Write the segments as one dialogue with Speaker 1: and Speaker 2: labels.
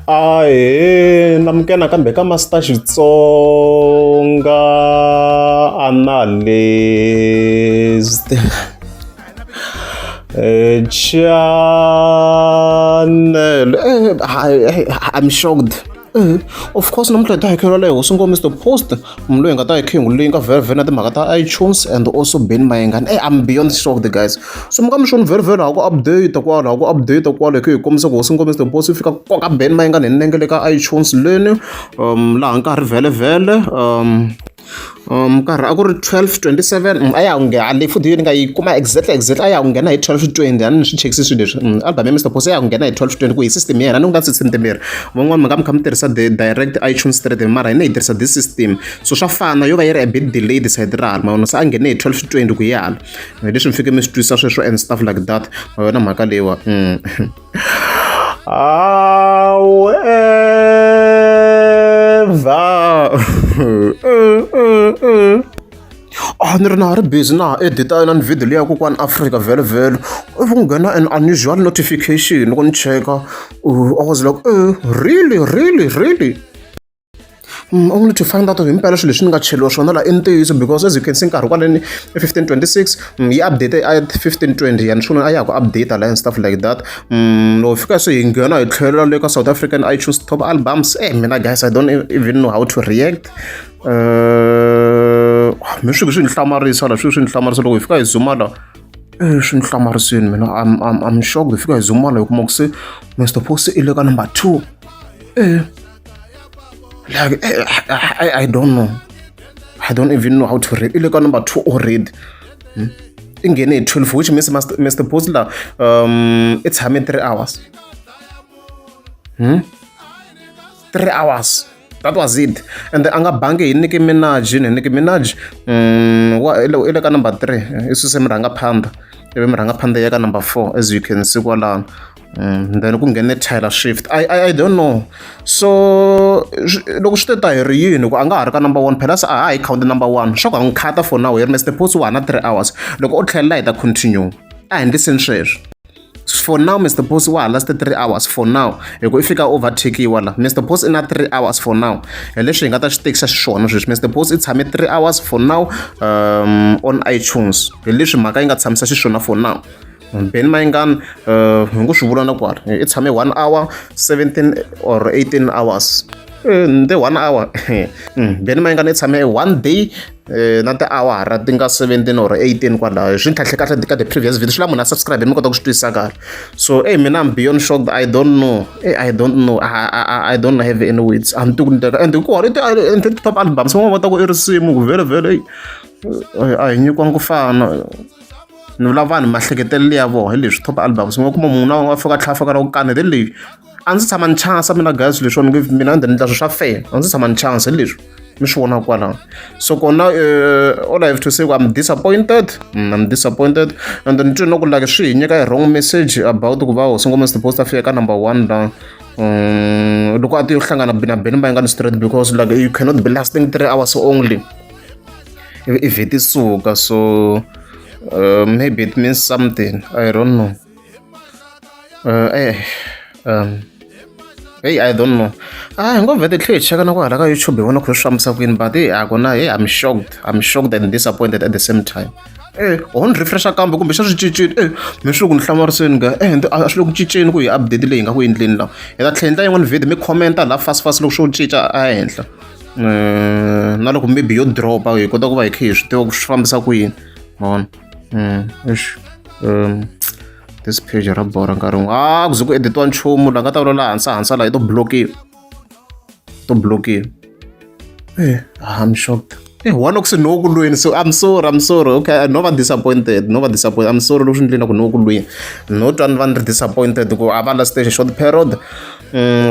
Speaker 1: Ahee namukela nakambe ka Master Xitsonga Analyst channel. I'm shocked. Of course namuntlha hi ta hakela leyi hosi ngo Mr Post, munhu loyi hi nga ta hi khe hi n'wi linka vhele na timhaka ta iTunes and also Ben Mayengani. I'm beyond shocked, guys. So mi nga mi swona vhele vhele ha ku update kwala, ha ku update kwala, hi khe hi kombisa ku hosi ngo Mr Post yi fika koka Ben Mayengani hi nenge le ka iTunes leni laha nkarhi vhele vhele nkarhi a ku ri 12:27, a ya nghena leyi futhi ni nga yi kuma exactly, a ya nghena hi 12:20. A ni swi chekisi swilo leswi. Album ya Mr Post ya nghena hi 12:20 ku hi system ya hina. Ni ku nga system timbirhi, van'wani mi nga mi kha mi tirhisa the direct iTunes straight, mara hina hi tirhisa this system, so swa fana, yo va yi ri a bit delayed side ra hala mavona. Se a nghene hi 12:20 ku yi hala, leswi mi fike mi swi twisisa sweswo and stuff like that, ma yona mhaka leyiwa. However, ah, ni ri na ha ri busy na ha edita na ni video leyi ya kokwani Africa vhele vhele, ivi ku nghena an unusual notification. Loko ni cheka, I was like, really, really, really? Only to find out himpela swilo leswi ni nga cheliwa swona la i ntiyiso, because as you can see, nkarhi kwaleni i 15:26, yi update at 15:20 yani swona a ya ha ku update la and stuff like that. Loko fika se hi nghena hi tlhela le ka South African iTunes top albums, mina guys, I don't even know how to react. Mi swi ni hlamarisa la, swi ni hlamarisa loko hi fika hi zuma la. Swi ni hlamarisini mina. I'm shocked. Hi fika hi zuma la, hi kuma ku se Mr Post i le ka number 2. Like, I don't know, I don't even know how to read. I le ka number 2 already. I nghene hi 12, which means Mr Post la i tshame 3 hours. 3 hours, that was it. And a nga bangi hi Nicki Minaj, ni Nicki Minaj wa i le ka number 3, i suse murhangaphandha, ivi murhangaphandha ya ka number 4, as you can see kwalano. Then ku nghene Taylor Swift. I don't know. So loko swi te ta hi ri yini ku a nga ha ri ka number 1, phela se a ha hi count number 1 swa ku ha n'wi khata for now. Hi ri Mr Post wa ha na 3 hours. Loko o tlhelela hi ta continue, a hi ndliseni sweswo. For now Mr Post wa ha last 3 hours for now, hi ku i fika overtakiwa la. Mr Post i na 3 hours for now, hi leswi hi nga ta swi tekisa xiswona sweswi. Mr Post i tshame 3 hours for now on iTunes, hi leswi mhaka yi nga tshamisa xiswona for now. Ben Mayengani, hi ngo swi vula na kwala, i tshame 1 hour 17 or 18 hours, nte 1 hour. Ben Mayengani i tshame 1 day na tiawara ti nga 17 or 18 kwalaho. Swi kahle kahle ka the previous video, swi la munhu a subscribe mi kota ku swi twisisa kahle. So mina I'm beyond shocked. I don't know. I don't know. I don't have any words. A ni tivi ku ni teka and hikuva i ti top albums van'wana va ta ku i risimu ku vhele vhele a hi nyikiwangi ku fana. Ni vula vanhu mahleketelelo ya vona hi leswi top albums, mi nga kuma munhu na fika tlhela fika na ku kaneta leyi. A ndzi tshama ni chance mina guys, leswiwani mina ni endla swilo swa fair, a ndzi tshama ni chance hi leswi mi swi vonaka kwalano. So kona, all I have to say, I'm disappointed. I'm disappointed and ni twe na ku like swi hi nyika hi wrong message about ku va hosi ngoma Mr Post a fika ka number 1 la, loko a ti yo hlangana na Benny Mayengani straight, because like you cannot be lasting 3 hours only i vheti suka. So maybe it means something, I don't know. Hey, I don't know. Ah, hi ngo vhete tlhe hi cheka na ku hala ka YouTube hi vona ku swi fambisa kwini, but hey, a ku na. Hey, I'm shocked. I'm shocked and disappointed at the same time. Ho ni refresha kambe kumbe xa swi cincile. Mi swi ku ni hlamariseni ga. A swi le ku cinceni ku hi update leyi hi nga ku endleni la. Hi ta tlhela endla yin'wana video, mi commenta la fast fast loko swo cinca a henhla. Na loko maybe yo dropa hi kota ku va hi kha hi swi tiva ku swi fambisa ku yini. Ma vona? Eish. This page ra bora nkarhi wun'we. Ah, ku ze ku editiwa nchumu la nga ta vula la hansi hansi la i to blockiwa. To blockiwa. I'm shocked. One loko se no ku lweni, so I'm sorry, I'm sorry. Okay, no va disappointed, no va disappointed. I'm sorry loko swi ndleni ku no ku lweni. No twa ni va ni ri disappointed ku a va last short period.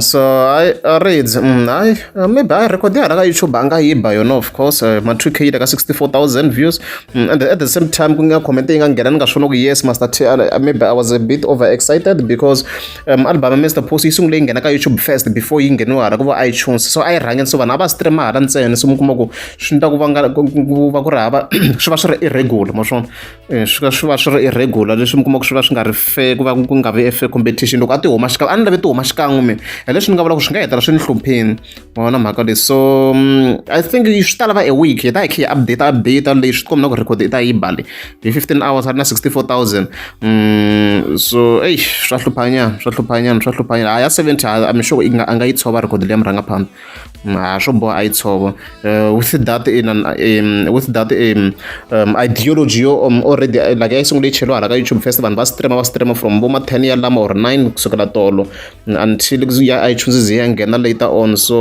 Speaker 1: So I read, I maybe I record ya hala ka YouTube a nga yi ba yona, of course, ma 2K yi le ka 64,000 views. And at the same time ku nga comment yi nga nghena ni nga swona ku yes, Master T, maybe I was a bit over excited because album ya Mr Post yi sungule yi nghena ka YouTube first before yi ngheniwa hala ku va iTunes, so a yi rhangeni, so vanhu a va streama hala ntsena, so mi kuma ku swi endla ku va nga ku va ku ri hava swi va swi ri irregular ma swona swi va swi va swi ri irregular leswi mi kuma ku swi va swi nga ri fair ku va ku nga vi fair competition loko a ti huma xikan'we a ni lavi ti huma xikan'we mina hi leswi ni nga vula ku swi nga hetelela swi ni hluphin ma vona mhaka leyi so I think swi ta lava a week hi ta hi kha hi update update leyi swi tikomba na ku record i ta yi ba le hi 15 hours a ri na 64,000 so eyi swa hluphanyana swa hluphanyana swa hluphanyana ha ya 70 I'm sure a nga yi tshova record leyi ya murhangaphandle ha swo boha a yi tshova with that in an, with that ideology yo already like a yi sungule yi cheliwa hala ka YouTube first vanhu va streama from vo ma 10 ya lama or 9 kusukela tolo until ya iTunes ze ya nghena later on so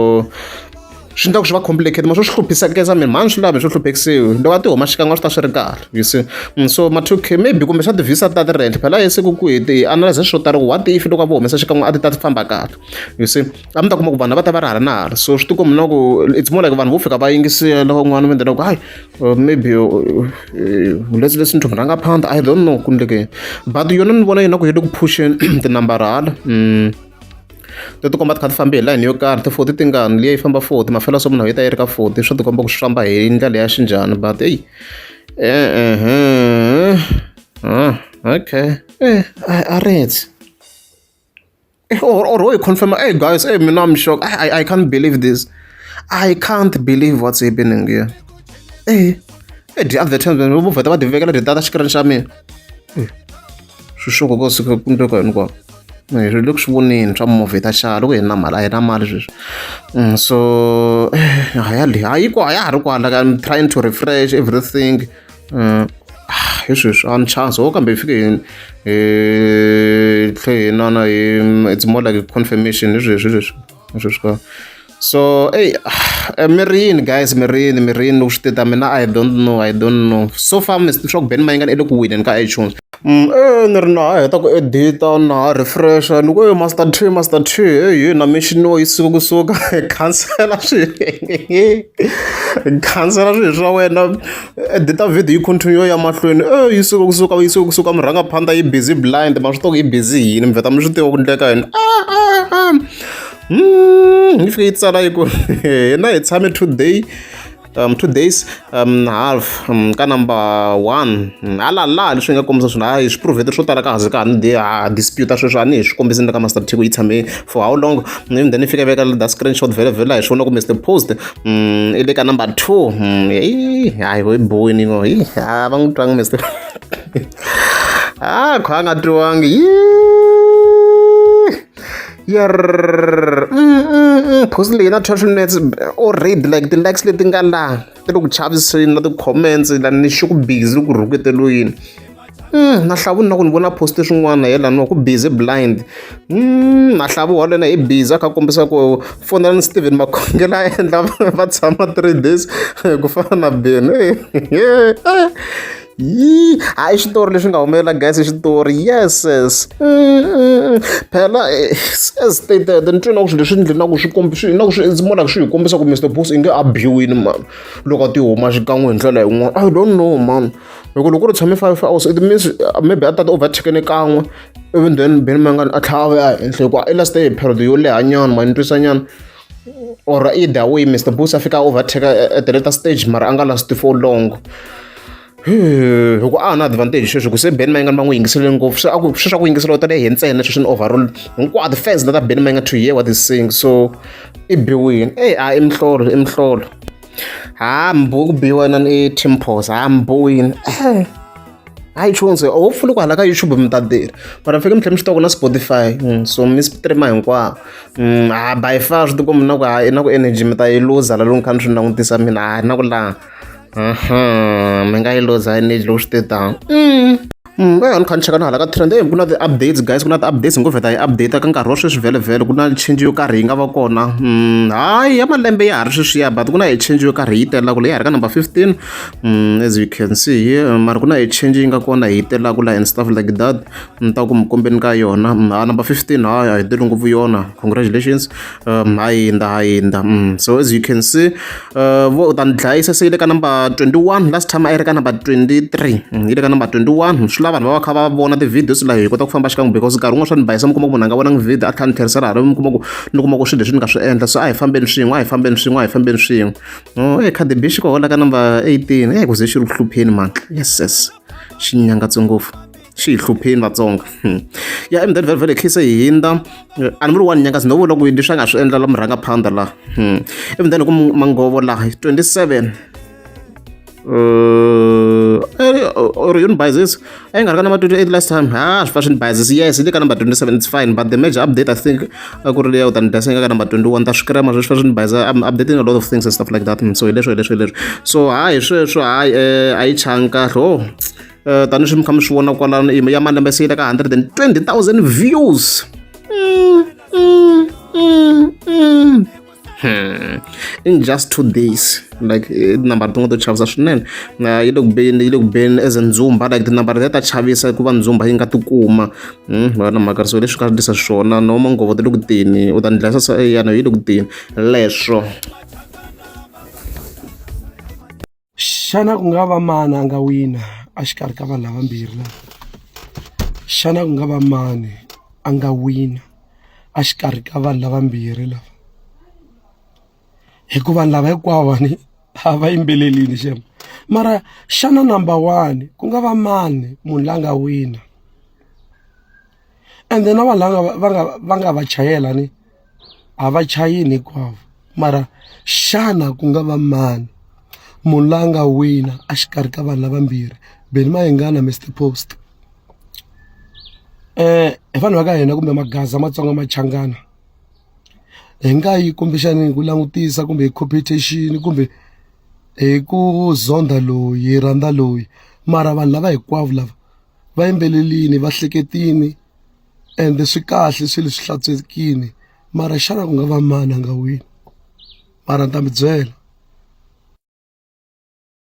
Speaker 1: swi endla ku swi va complicated ma swo swi hluphisakesa mina mhani swi lavi swo hluphekisiwi loko a ti huma xikan'we swi ta swi ri kahle you see. So ma 2K maybe kumbe xa ti-visa ta ti ri henhla phela hi siku ku hi ti analyze swo tala ku what if loko a vo humesa xikan'we a ti ta ti famba kahle you see a mi ta kuma ku vanhu va ta va ri hala na hala so swi tikomba na ku it's more like vanhu vo fika va yingisela van'wana va endlela ku hayi maybe let's listen to murhangaphandle I don't know ku ndleke but yona ni vona yona ku yi le ku phusheni tinambara hala ti tikomba ti kha ti fambe hi layini yo karhi ti-40 tingani liya yi famba 40 mafela so munhu yi ta yi ri ka 40 swo tikomba ku swi famba hi ndlela ya xinjhani but eyi eh okay a ri or or confirm hey guys hey mina I'm shocked I can't believe this I can't believe what's happening here eh eh the advertisement vo vheta va ti vekela ti-data xikirini xa mina swi swo ko suka ku ndleka hinkwako hi le ku swi voneni swa movha ta xava loko hi na mali a hi na mali sweswi so haya le hayi ko a ya ha ri kwala I'm trying to refresh everything hi sweswi a ni chance ho kambe hi fike hi hi tlhe hi nana hi it's more like a confirmation hi sweswi hi sweswi hi sweswi ka so ey mirini guys mirini mirini loko swi tita mina I don't know I don't know so far swa ku Benny Mayengani i le ku wineni ka iTunes ni ri na ha heta ku edita na ha refresha ni ku Master T Master T hey na mention-iwa yi suka kusuka khansela swi khansela swilo swa wena edita video yi continue ya mahlweni e yi suka kusuka yi suka kusuka murhangaphandla yi busy blind ma swi tiva ku yi busy yini mi vheta mi swi tiva ku ndleka yini yi fike yi tsala yi ku hina hi tshame 2 day 2 days half ka number one halala leswi nga kombisa swona hayi swi prove swo tala ka ha ze ka ha ni ha dispute sweswo a ni hi swi kombisini ka Master T ku yi tshame for how long and then yi fika veka that screenshot vhele vhele hi swona ku Mr Post i le ka number two hayi ho yi boweni ngo hi a va n'wi twangi Mr a kha a nga twiwangi yer post leyi na 12 minutes already like ti-likes leti nga laha ti le ku chaviseni na ti-comments la ni xi ku busy ku rhuketeriwini na hlavu na ku ni vona post swin'wana hi laniwa ku busy blind na hlavu wa lena i busy a kha kombisa ku fonela ni Steven Makhongela a endla va tshama 3 days ku fana na Benny yi hayi xitori lexi nga humelela guys i xitori yes yes phela as stated ni twi na ku swilo leswi ndli na ku swi kombi swi na ku swi ndzi vona swi hi kombisa ku Mr Boss i nge a biwini man loko a ti huma xikan'we hi ndlela yin'wana I don't know man hi ku loko ku ri tshame 5 hours it means maybe a ta ti overtaken kan'we even then Benny Mayengani a tlhela a vuya ehenhla hikuva i last day period yo leha nyana ma ni twisa nyana or either way Mr Boss a fika a overtake at the later stage mara a nga last for long hi ku a ha na advantage sweswi ku se Benny Mayengani va n'wi yingisele ngopfu se a ku sweswi a ku yingisela u tale hi ntsena sweswi ni overall hinkwato fans ta Benny Mayengani to hear what he's saying so i biwini ey a i mihlolo i mihlolo ha mbuyi ku biwa na i Team Phosa ha mbuwini hayi chonse hopefully ku hala ka YouTube mi ta tirha mara fike mi tlhela mi swi tiva ku na Spotify so mi streama hinkwavo ha by far swi tikomba na ku ha na ku energy mi ta yi luza la loko ni kha ni swi langutisa mina ha na ku laha mi nga yi luza energy loko swi te tano ni kha ni cheka na hala ka trend ku na ti-updates guys ku na ti-updates ngo vheta yi update ka nkarhi wa sweswi vhele vhele ku na change yo karhi yi nga va kona hayi ya malembe ya ha ri sweswiya but ku na a change yo karhi yi telaka leyi ya ha ri ka number 15 as you can see here mara ku na a change yi nga kona hi telaka la and stuff like that ni ta ku mi kombeni ka yona ha number 15 hayi a hi teli ngopfu yona congratulations ha yindza ha yindza so as you can see vo u ta ni dlayisa se yi le ka number 21 last time a yi ri ka number 23 yi le ka number 21 swi swi lava vanhu va va kha va vona ti-videos laha hi kota ku famba xikan'we because nkarhi wun'wana swa ni bayisa mi kuma ku munhu a nga vonangi video a tlhela ni tlherisela hala mi kuma ku ni kuma ku swilo leswi ni nga swi endla so a hi fambeni swin'we a hi fambeni swin'we a hi fambeni swin'we oh e Cardi B xi koho la ka number 18 e ku ze xi ri ku hlupheni man yes yes xi nyangatse ngopfu xi hi hlupheni vatsonga ya emudeni vhele vhele khise hi hindza a ni vuli one nyangazi no vula ku leswi a nga swi endla la murhangaphandha laha emudeni ku mangovo laha 27 or you biases a yi nga ri ka number 28 last time ha swi fa swi ni biases yes yi le ka number 27 it's fine but the major update I think a ku ri leya u ta ni dasa nga ka number 21 ta swi krema swi fa swi ni biasa I'm updating a lot of things and stuff like that so hi leswo hi leswo hi leswo so hayi sweswo hayi a yi changi kahle oh tanihi swi mi kha mi swi vona kwalano ya malembe se yi le ka 120,000 views mm, mm, mm. Hmm. In just 2 days like tinambara tin'wana to chavisa swinene na yi le ku beni yi le ku beni as a ndzumba like tinambara letiya ta chavisa ku va ndzumba yi nga tikuma va na mhaka so leswi ka ndlisa swona no manghovo ti le ku teni u ta ni dlayisa yana yi le ku teni leswo.
Speaker 2: Xana ku nga va mani a nga wina a xikarhi ka vanhu lavambirhi lava? Xana ku nga va mani a nga wina a xikarhi ka vanhu lavambirhi lava? Hikuva vanhu lava hinkwavo ni a va yimbelelini xem mara xana number one ku nga va mani munhu la nga wina ende na vanhu lava va nga va nga va chayela ni a va chayini hinkwavo mara xana ku nga va mani munhu la nga wina a xikarhi ka vanhu lavambirhi Benny Mayengani Mister Post hi vanhu va ka hina kumbe magaza Matsonga Machangana hi nga yi kumbexani hi ku langutisa kumbe hi competition kumbe hi ku zonda loyi hi rhandza loyi mara vanhu lava hinkwavo lava va yimbelelini va hleketini ende swi kahle swilo swi hlantswekile mara xana ku nga va mani a nga wina mara ni ta mi byela.